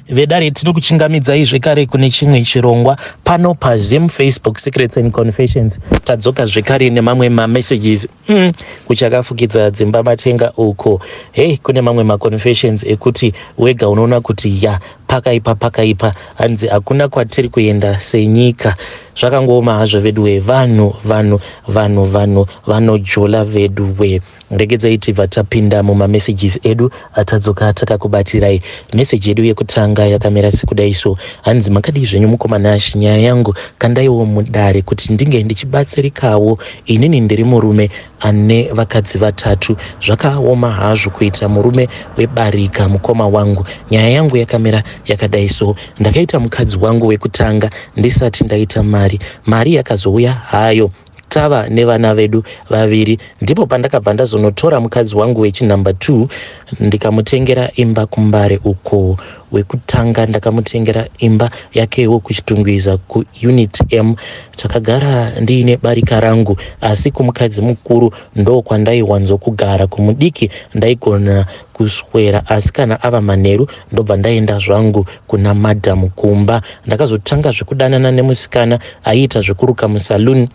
Vedare, tinokuchingamidzai zvekare kune chimwe chirongwa pano paZim Facebook Secrets and Confessions. Tadzoka zvekare nemamwe mamessages kuchakafukidza dzimba matenga uko. Hey, kune mamwe maconfessions ekuti wega unoona kuti ya, pakaipa, pakaipa. Hanzi hakuna kwatiri kuenda senyika. Zvakangooma hazvo veduwe. Vanhu, vanhu, vanhu, vanhu vanojola veduwe. Regedzai tibva tapinda mumamessages edu atadzoka takakubatirai. Meseji yedu yekutanga yakamira sekudai so. Hanzi, "Makadii zvenyu mukoma Nash? Nyaya yangu kandaiwo mudare kuti ndinge ndichibatsirikawo. Inini ndiri murume ane vakadzi vatatu. Zvakaoma hazvo kuita murume webarika, mukoma wangu. Nyaya yangu yakamira yakadai so. Ndakaita mukadzi wangu wekutanga ndisati ndaita mari. Mari yakazouya hayo, tava nevana vedu vaviri. Ndipo pandakabva ndazonotora mukadzi wangu wechinumber 2, ndikamutengera imba kuMbare uko. Wekutanga ndakamutengera imba yakewo kuChitungwiza, kuUnit M. Takagara ndiine barika rangu, asi kumukadzi mukuru ndo kwandaiwanzokugara. Kumudiki ndaigona kuswera, asi kana ava manheru ndobva ndaenda zvangu kuna madhamu kumba. Ndakazotanga zvekudanana nemusikana aiita zvekuruka musaluni.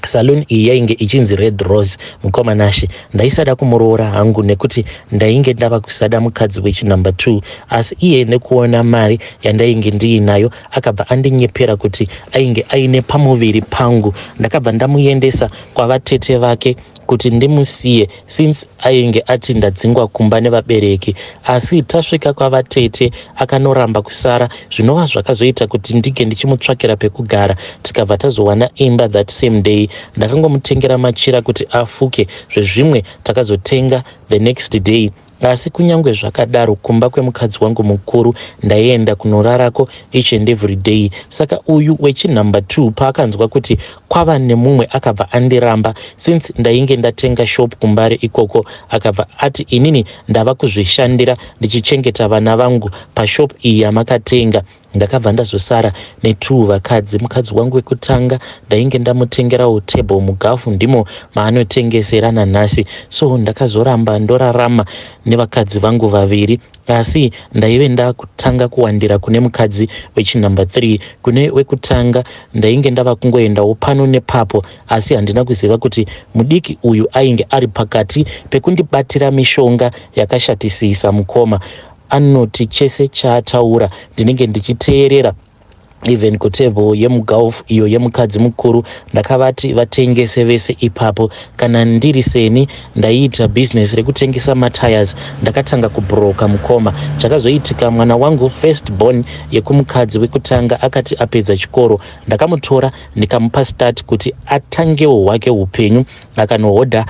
Salon iyi yainge ichinzi Red Rose. Mukoma Nashe, ndaisada kumuroora hangu nekuti ndainge ndava kusada mukadzi wechinumber 2, asi iye nekuona mari yandainge ndiinayo akabva andinyepera kuti ainge aine pamuviri pangu. Ndakabva ndamuendesa kwavatete vake kuti ndimusiye, since ainge ati ndadzingwa kumba nevabereki. Asi tasvika kwavatete akanoramba kusara, zvinova zvakazoita kuti ndinge ndichimutsvakira pekugara. Tikabva tazowana imba that same day. Ndakangomutengera machira kuti afuke, zvezvimwe takazotenga the next day. Asi kunyange zvakadaro, kumba kwemukadzi wangu mukuru ndaienda kunorarako each and every day. Saka uyu wechinumber 2 paakanzwa kuti kwava nemumwe, akabva andiramba. Since ndainge ndatenga shop kuMbare ikoko, akabva ati inini ndava kuzvishandira ndichichengeta vana vangu pashop iyi yamakatenga. Ndakabva ndazosara ne2 vakadzi. Mukadzi wangu wekutanga ndainge ndamutengerawo table muGulf, ndimo maanotengesera nanhasi. So ndakazoramba ndorarama nevakadzi vangu vaviri, asi ndaive ndakutanga kuwandira kune mukadzi wechinumber 3. Kune wekutanga ndainge ndava kungoendawo pano nepapo, asi handina kuziva kuti mudiki uyu ainge ari pakati pekundibatira mishonga yakashatisisa. Mukoma, anoti chese chaataura ndinenge ndichiteerera. Even kutable yemuGulf iyo yemukadzi mukuru, ndakavati vatengese vese ipapo. Kana ndiri seni, ndaiita bhizinesi rekutengesa matires. Ndakatanga kubhuroka, mukoma. Chakazoitika, mwana wangu first born yekumukadzi wekutanga akati apedza chikoro, ndakamutora ndikamupa start kuti atangewo hwake upenyu. Akanohodha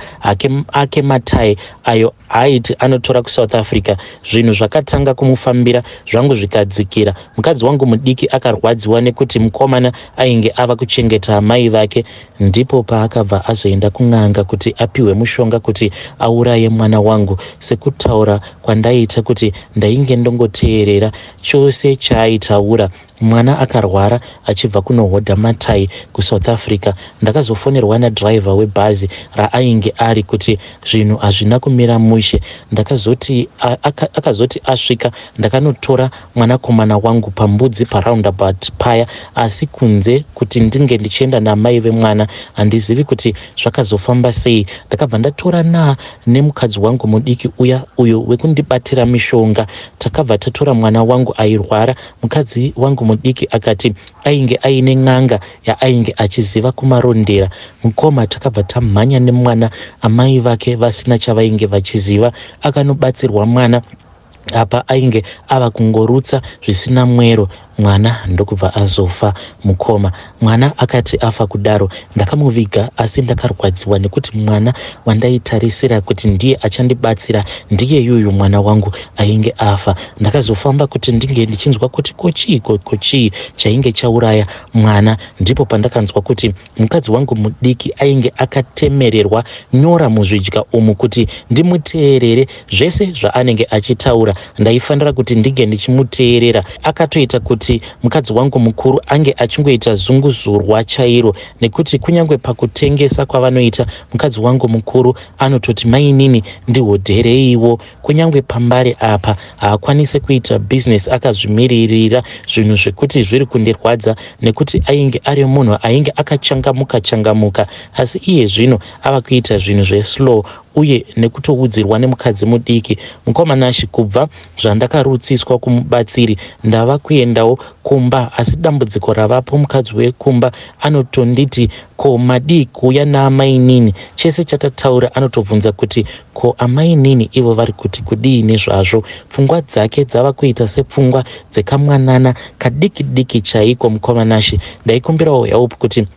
ake matyre ayo aiti anotora kuSouth Africa. Zvinhu zvakatanga kumufambira, zvangu zvikadzikira. Mukadzi wangu mudiki akarwadziwa nekuti mukomana ainge ava kuchengeta amai vake. Ndipo paakabva azoenda kun'anga kuti apiwe mushonga kuti auraye mwana wangu. Sekutaura kwandaiita kuti ndainge ndongoteerera chose chaaitaura, mwana akarwara achibva kunohodha matyre kuSouth Africa. Ndakazofonerwa nadhiraivha webhazi raainge ari kuti zvinhu hazvina kumira mushe. Ndakazoti akazoti asvika, ndakanotora mwanakomana wangu pambudzi paroundabout paya, asi kunze kuti ndinge ndichienda namai vemwana, handizivi kuti zvakazofamba sei. Ndakabva ndatora na nemukadzi wangu mudiki uya, uyo wekundibatira mishonga. Takabva tatora mwana wangu airwara. Mukadzi wangu mudiki akati ainge aine n'anga yaainge achiziva kuMarondera. Mukoma, takabva tamhanya nemwana, amai vake vasina chavainge vachiziva. Akanobatsirwa mwana, apa ainge ava kungorutsa zvisina mwero. Mwana ndokubva azofa. Mukoma, mwana akati afa kudaro, ndakamuviga, asi ndakarwadziwa nekuti mwana wandaitarisira kuti ndiye achandibatsira ndiye yuyu mwana wangu ainge afa. Ndakazofamba kuti ndinge ndichinzwa kuti kochii, kochii chainge chauraya mwana. Ndipo pandakanzwa kuti mukadzi wangu mudiki ainge akatemererwa nyora muzvidya umu kuti ndimuteerere zvese zvaanenge achitaura. Ndaifanira kuti ndinge ndichimuteerera. Akatoita kuti kuti mukadzi wangu mukuru ange achingoita zunguzurwa chairo, nekuti kunyange pakutengesa kwavanoita, mukadzi wangu mukuru anototi, "Mainini, ndihodhereiwo." Kunyange pambare apa haakwanise kuita bhizinesi akazvimiririra, zvinhu zvekuti zviri kundirwadza, nekuti ainge ari munhu ainge akachangamuka changamuka, asi iye zvino ava kuita zvinhu zveslow uye nekutoudzirwa nemukadzi mudiki. Mukoma Nashi, kubva zvandakarutsiswa kumubatsiri, ndava kuendawo kumba, asi dambudziko ravapo, mukadzi wekumba anotonditi, "Ko madii kuuya naamainini?" Chese chatataura anotobvunza kuti, "Ko amainini ivo vari kuti kudii nezvazvo?" Pfungwa dzake dzava kuita sepfungwa dzekamwanana kadiki diki chaiko. Mukoma Nashi, ndaikumbirawo help kuti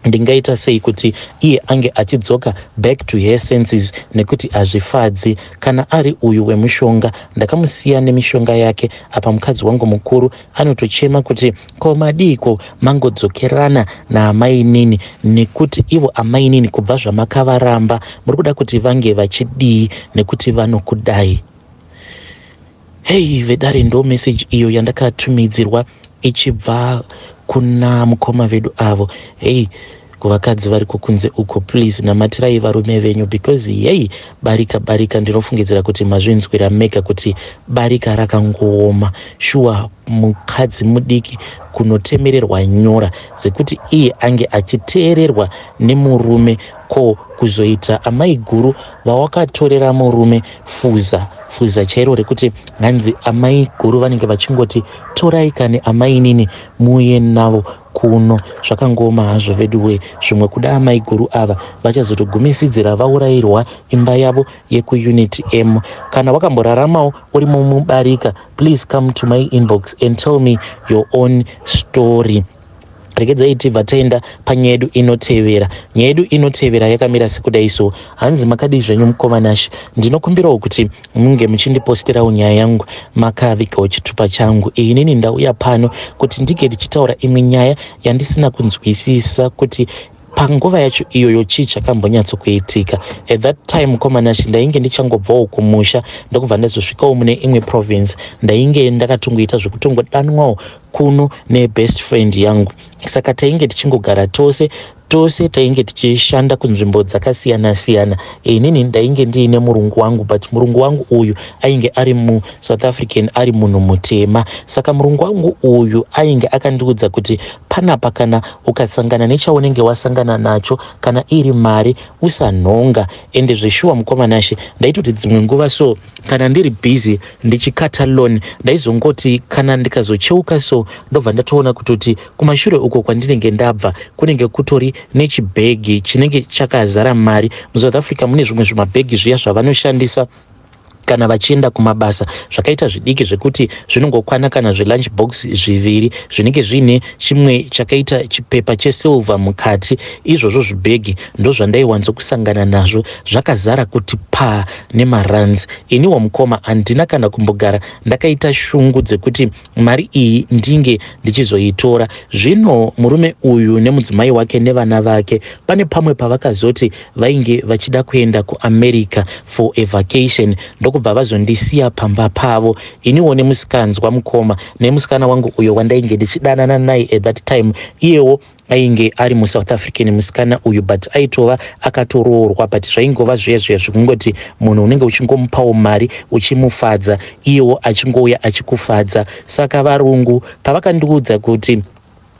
ndingaita sei kuti iye ange achidzoka back to her senses, nekuti hazvifadzi. Kana ari uyu wemushonga, ndakamusiya nemishonga yake. Apa mukadzi wangu mukuru anotochema kuti, "Ko madiko mangodzokerana naamainini? Nekuti ivo amainini kubva zvamakavaramba, muri kuda kuti vange vachidii, nekuti vanokudai?" Hei vedare, ndo meseji iyo yandakatumidzirwa ichibva kuna mukoma vedu avo. Hei, kuvakadzi vari kukunze uko, please namatirai varume venyu, because yei, barika, barika, ndinofungidzira kuti mazvinzwira mega kuti barika rakangooma shuwa. Mukadzi mudiki kunotemererwa nyora dzekuti iye ange achiteererwa nemurume, ko kuzoita amai guru vawakatorera murume fuza fuza chairo rekuti hanzi amai guru vanenge vachingoti, "Torai kani amainini muuye navo kuno." Zvakangooma hazvo veduwe. Zvimwe kuda amai guru ava vachazotogumisidzira vaurayirwa imba yavo yekuUnit M. Kana wakamboraramawo uri mumubarika, please come to my inbox and tell me your own story. Regedzai tibva taenda panyaya yedu inotevera. Nyaya yedu inotevera yakamira sekudai so. Hanzi, "Makadii zvenyu mukoma Nashi? Ndinokumbirawo kuti munge muchindiposterawo nyaya yangu makavigawo chitupa changu. Inini ndauya pano kuti ndinge ndichitaura imwe nyaya yandisina kunzwisisa kuti panguva yacho iyoyo chii chakambonyatsokuitika. At that time, mukoma Nashi, ndainge ndichangobvawo kumusha, ndokubva ndazosvikawo mune imwe province. Ndainge ndakatongoita zvekutongodanwawo kuno nebest friend yangu, saka tainge tichingogara tose tose. Tainge tichishanda kunzvimbo dzakasiyana siyana. Inini ndainge ndiine murungu wangu, but murungu wangu uyu ainge ari muSouth African, ari munhu mutema. Saka murungu wangu uyu ainge akandiudza kuti panapa kana ukasangana nechaunenge wasangana nacho, kana iri mari, usanhonga." Ende zveshuwa, mukoma Nashe, ndaitoti dzimwe nguva so kana ndiri busy ndichikata lawn, ndaizongoti kana ndikazocheuka so, ndobva ndatoona kutoti kumashure uko kwandinenge ndabva kunenge kutori nechibhegi chinenge chakazara mari. MuSouth Africa mune zvimwe zvimabhegi zviya zvavanoshandisa kana vachienda kumabasa, zvakaita zvidiki zvekuti zvinongokwana kana zvelunch box zviviri, zvinenge zviine chimwe chakaita chipepa chesilver mukati. Izvozvo zvibhegi ndozvandaiwanzokusangana nazvo, zvakazara kuti paa nemarands. Iniwo mukoma, handina kana kumbogara ndakaita shungu dzekuti mari iyi ndinge ndichizoitora. Zvino murume uyu nemudzimai wake nevana vake, pane pamwe pavakazoti vainge vachida kuenda kuAmerica for a vacation, ndokubva vazondisiya pamba pavo iniwo nemusikanzwa, mukoma, nemusikana wangu uyo wandainge ndichidanana naye at that time. Iyewo ainge ari muSouth African musikana uyu, but aitova akatoroorwa, but zvaingova zviya zviya zvekungoti munhu unenge uchingomupawo mari uchimufadza, iyewo achingouya achikufadza. Saka varungu pavakandiudza kuti,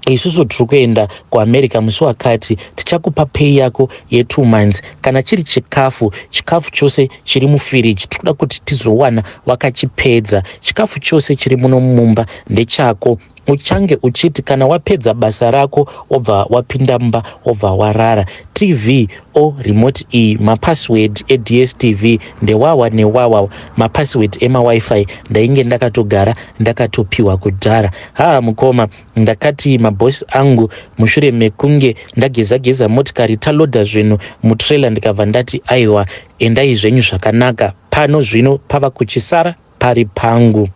"Isusu tiri kuenda kuAmerica musi wakati, tichakupa pay yako ye2 months. Kana chiri chikafu, chikafu chose chiri mufiriji tiri kuda kuti tizowana wakachipedza. Chikafu chose chiri muno mumba ndechako. Uchange uchiti kana wapedza basa rako, wobva wapinda mumba, wobva warara. TV o remote iyi, mapassword eDStv ndewawa newawa, mapassword emaWiFi ndainge ndakatogara ndakatopiwa kudhara." Haa mukoma, ndakati mabhosi angu, mushure mekunge ndageza geza motikari, talodha zvinhu mutrailer, ndikabva ndati, "Aiwa, endai zvenyu zvakanaka. Pano zvino pava kuchisara pari pangu."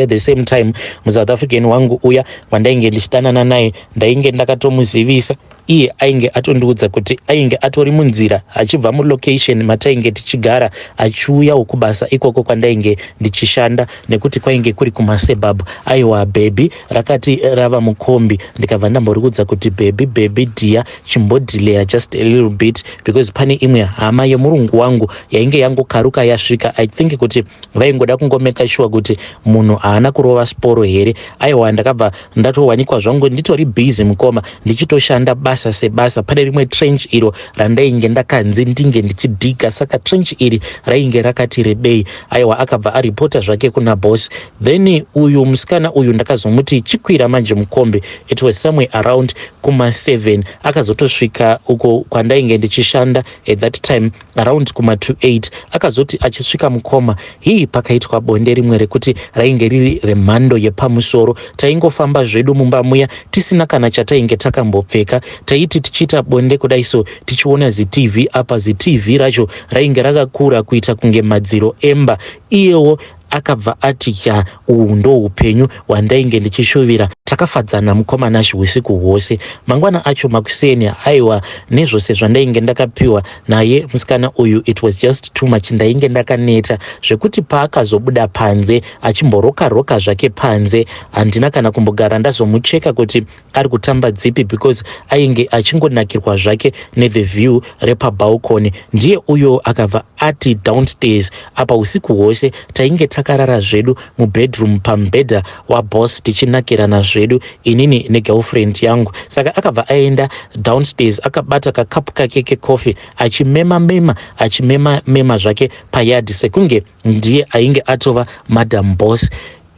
At the same time, muSouth African wangu uya wandainge ndichidanana naye, ndainge ndakatomuzivisa. Iye ainge atondiudza kuti ainge atori munzira achibva mulocation matainge tichigara achiuyawo kubasa ikoko kwandainge ndichishanda nekuti kwainge kuri kumasebhabhu. Aiwa bhebhi rakati rava mukombi, ndikabva ndamboriudza kuti bhebhi, bhebhi dhiya, chimbodhileya just a little bit because pane imwe hama yemurungu wangu yainge yangokaruka yasvika. I think kuti vaingoda kungomeka sure kuti munhu haana kurova sporo here. Aiwa, ndakabva ndatowanikwa zvangu nditori busy mukoma, ndichitoshanda basa sebasa. Pane rimwe trench iro randainge ndakanzi ndinge ndichidhiga, saka trench iri rainge rakati rebei. Aiwa, akabva aripota zvake kuna boss. Then uyu musikana uyu ndakazomuti chikwira manje mukombi. It was somewhere around kuma7. Akazotosvika uko kwandainge ndichishanda at that time around kuma28. Akazoti achisvika mukoma, hii, pakaitwa bonde rimwe rekuti rainge riri remhando yepamusoro. Taingofamba zvedu mumba muya tisina kana chatainge takambopfeka. Taiti tichiita bonde kudai so, tichiona ziTV apa. ZiTV racho rainge rakakura kuita kunge madziro emba. Iyewo akabva ati, "Ya, uhu ndo upenyu hwandainge ndichishuvira." Takafadzana mukoma Nashi usiku hwose. Mangwana acho makuseni, aiwa, nezvose zvandainge ndakapiwa naye musikana uyu, it was just too much. Ndainge ndakaneta zvekuti paakazobuda panze achimboroka roka zvake panze, handina kana kumbogara ndazomucheka kuti ari kutamba dzipi because ainge achingonakirwa zvake nethe view repabalcony. Ndiye uyo akabva ati downstairs. Apa usiku hwose tainge takarara zvedu mubedroom pamubhedha waboss, tichinakirana zvedu inini negirlfriend yangu. Saka akabva aenda downstairs akabata kakapu kake kecoffee, achimema mema, achimema mema zvake payadhi sekunge ndiye ainge atova madam boss.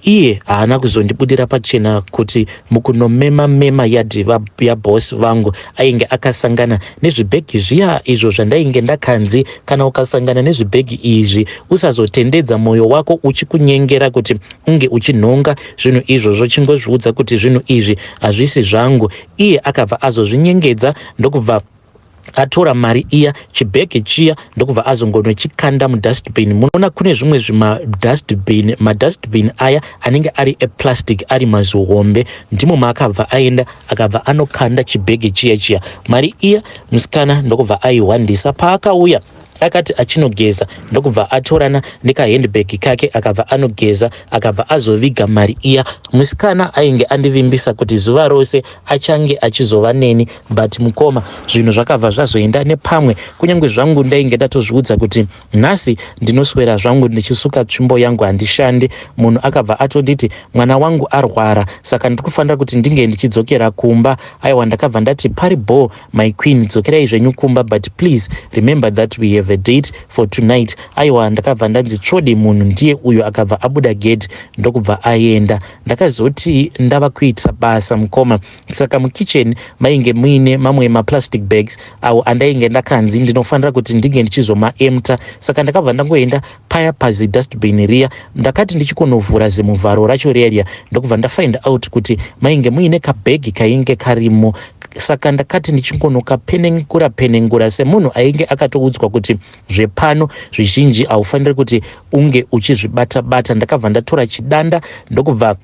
Iye haana kuzondibudira pachena kuti mukunomema mema yadhi yaboss vangu ainge akasangana nezvibhegi zviya izvo zvandainge ndakanzi, kana ukasangana nezvibhegi izvi, usazotendedza mwoyo wako uchikunyengera kuti unge uchinhonga zvinhu izvozvo, chingozviudza kuti zvinhu izvi hazvisi zvangu. Iye akabva azozvinyengedza, ndokubva atora mari iya, chibhegi chiya, ndokubva azongonochikanda mudustbin. Munoona kune zvimwe zvimadustbin, madustbin aya anenge ari eplastic, ari mazuhombe. Ndimo maakabva aenda, akabva anokanda chibhegi chiya chiya, mari iya. Musikana ndokubva aihwandisa. Paakauya akati achinogeza, ndokubva atorana nekahandbag kake, akabva anogeza, akabva azoviga mari iya. Musikana ainge andivimbisa kuti zuva rose achange achizova neni, but mukoma, zvinhu zvakabva zvazoenda nepamwe. Kunyange zvangu ndainge ndatozviudza kuti nhasi ndinoswera zvangu ndichisuka tsvimbo yangu, handishandi, munhu akabva atonditi mwana wangu arwara, saka ndiri kufanira kuti ndinge ndichidzokera kumba. Aiwa, ndakabva ndati, "Pari bho, my queen, dzokerai zvenyu kumba, but please remember that we have a date for tonight." Aiwa, ndakabva ndanzi tsvodi. Munhu ndiye uyo akabva abuda gate, ndokubva aenda. Ndakazoti ndava kuita basa mukoma, saka mukitchen mainge muine mamwe maplastic bags awo andainge ndakanzi ndinofanira kuti ndinge ndichizomaempta. Saka ndakabva ndangoenda paya pazidustbin riya. Ndakati ndichikonovhura zimuvharo racho riya riya, ndokubva ndafind out kuti mainge muine kabhegi kainge karimo. Saka ndakati ndichingonokapenengura penengura, semunhu ainge akatoudzwa kuti zvepano zvizhinji haufaniri kuti unge uchizvibata bata, ndakabva ndatora chidanda, ndokubva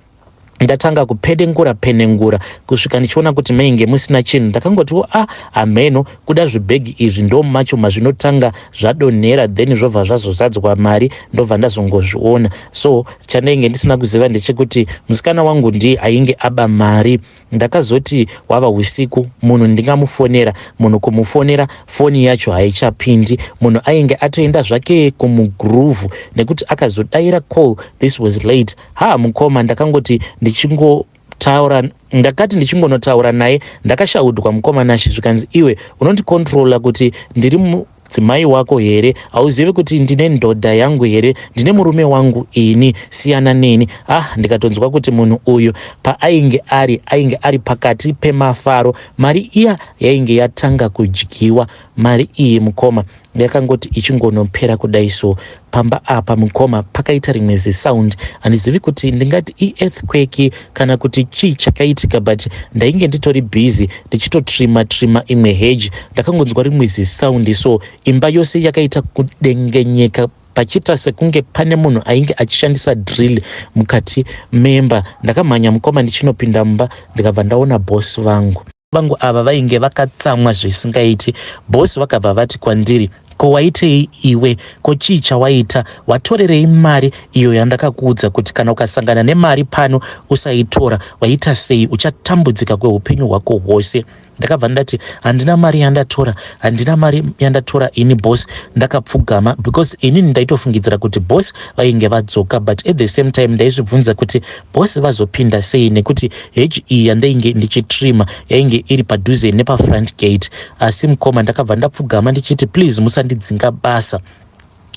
ndatanga kupenengura penengura kusvika ndichiona kuti mainge musina chinhu. Ndakangotiwo, "A, ah, hameno, kuda zvibhegi izvi ndo macho mazvinotanga zvadonhera, then zvobva zvazozadzwa mari, ndobva ndazongozviona." So chandainge ndisina kuziva ndechekuti musikana wangu ndiye ainge aba mari. Ndakazoti wava usiku, munhu ndingamufonera, munhu kumufonera foni yacho haichapindi. Munhu ainge atoenda zvake kumugroove nekuti akazodayira call, this was late. Ha, mukoma, ndakangoti ndichingotaura, ndakati ndichingonotaura naye, ndakashaudwa mukoma Nashi. Zvikanzi, "Iwe unondicontrola kuti ndiri mudzimai wako here? Hauzivi kuti ndine ndodha yangu here? Ndine murume wangu ini, siyana neni." Ah, ndikatonzwa kuti munhu uyu paainge ari, ainge ari pakati pemafaro. Mari iya yainge yatanga kudyiwa. Mari iyi mukoma yakangoti ichingonopera kudai so, pamba apa mukoma pakaita rimwe zisound. Handizivi kuti ndingati iearthquake kana kuti chii chakaitika, but ndainge nditori busy ndichitotrima trima imwe hedge. Ndakangonzwa rimwe zisound so, imba yose yakaita kudengenyeka, pachiita sekunge pane munhu ainge achishandisa drill mukati memba. Ndakamhanya mukoma ndichinopinda mumba, ndikabva ndaona bosi vangu. Vangu ava vainge vakatsamwa zvisingaiti. Boss vakabva vati kwandiri, Ko waitei iwe? Ko chii chawaita? Watorerei mari iyo yandakakuudza kuti kana ukasangana nemari pano usaitora? Waita sei? Uchatambudzika kweupenyu hwako hwose. Ndakabva ndati handina mari yandatora, handina mari yandatora ini boss. Ndakapfugama because inini ndaitofungidzira kuti boss vainge vadzoka, but at the same time ndaizvibvunza kuti boss vazopinda sei nekuti hedge iyi yandainge ndichitrima yainge iri padhuze nepafront gate. Asi mukoma, ndakabva ndapfugama ndichiti, "Please musandidzinga basa."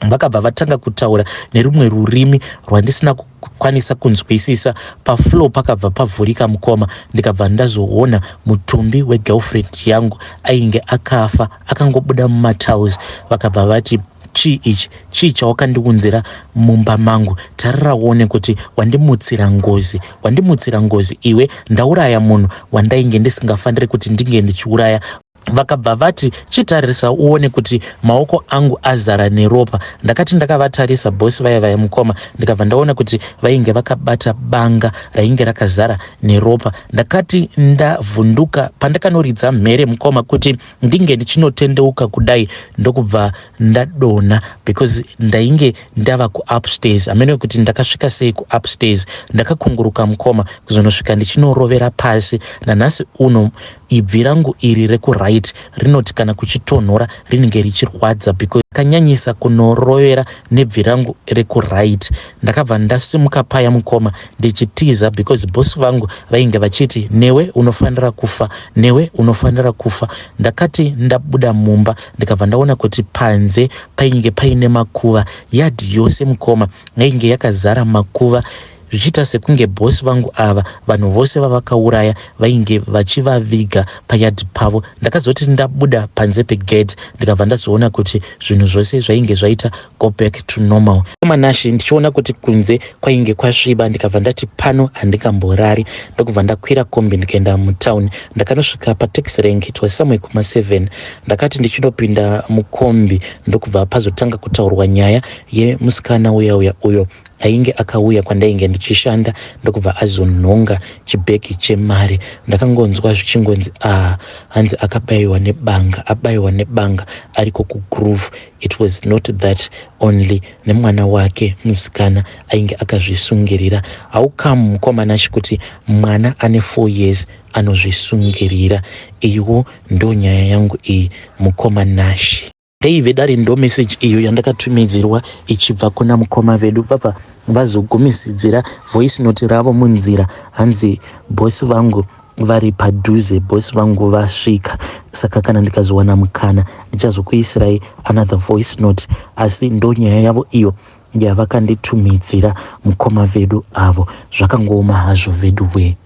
Vakabva vatanga kutaura nerumwe rurimi rwandisina kukwanisa kunzwisisa. Pafloor pakabva pavhurika mukoma, ndikabva ndazoona mutumbi wegirlfriend yangu ainge akafa akangobuda mumatiles. Vakabva vati, "Chii ichi? Chii chawakandiunzira mumba mangu? Tarira uone kuti wandimutsira ngozi, wandimutsira ngozi iwe. Ndauraya munhu wandainge ndisingafaniri kuti ndinge ndichiuraya." Vakabva vati, "Chitarisa uone kuti maoko angu azara neropa." Ndakati ndakavatarisa boss vaya vaya mukoma, ndikabva ndaona kuti vainge vakabata banga rainge rakazara neropa. Ndakati ndavhunduka pandakanoridza mhere mukoma kuti ndinge ndichinotendeuka kudai, ndokubva ndadonha because ndainge ndava kuupstairs. Hamene kuti ndakasvika sei kuupstairs. Ndakakunguruka mukoma kuzonosvika ndichinorovera pasi. Nanhasi uno ibvi rangu iri rekuright rinoti kana kuchitonhora rinenge richirwadza because akanyanyisa kunorovera nebvi rangu rekuright. Ndakabva ndasimuka paya mukoma ndichitiza because boss vangu vainge vachiti, "Newe unofanira kufa, newe unofanira kufa." Ndakati ndabuda mumba, ndikabva ndaona kuti panze painge paine makuva. Yard yose mukoma yainge yakazara makuva, zvichiita sekunge boss vangu ava vanhu vose vavakauraya vainge vachivaviga payard pavo. Ndakazoti ndabuda panze pegate, ndikabva ndazoona kuti zvinhu zvose zvainge zvaita go back to normal. Manashi, ndichiona kuti kunze kwainge kwasviba, ndikabva ndati pano handikamborari, ndokubva ndakwira kombi ndikaenda mutown. Ndakanosvika pataxi rank, it was somewhere kuma7. Ndakati ndichinopinda mukombi, ndokubva pazotanga kutaurwa nyaya yemusikana uya uya uyo ainge akauya kwandainge ndichishanda, ndokubva azonhonga chibhegi chemari. Ndakangonzwa zvichingonzi, "Ah, hanzi akabayiwa nebanga, abayiwa nebanga ariko kuGrove." It was not that only, nemwana wake musikana ainge akazvisungirira. How come mukomanashi kuti mwana ane 4 years anozvisungirira? Iwo ndo nyaya yangu iyi mukomanashi. Ndeive dare, ndo message iyo yandakatumidzirwa ichibva kuna mukoma vedu. Vabva vazogumisidzira voice note ravo munzira, hanzi boss vangu vari padhuze, boss vangu vasvika, saka kana ndikazowana mukana ndichazokuisirai another voice note. Asi ndo nyaya yavo iyo yavakanditumidzira mukoma vedu avo. Zvakangooma hazvo vedu we.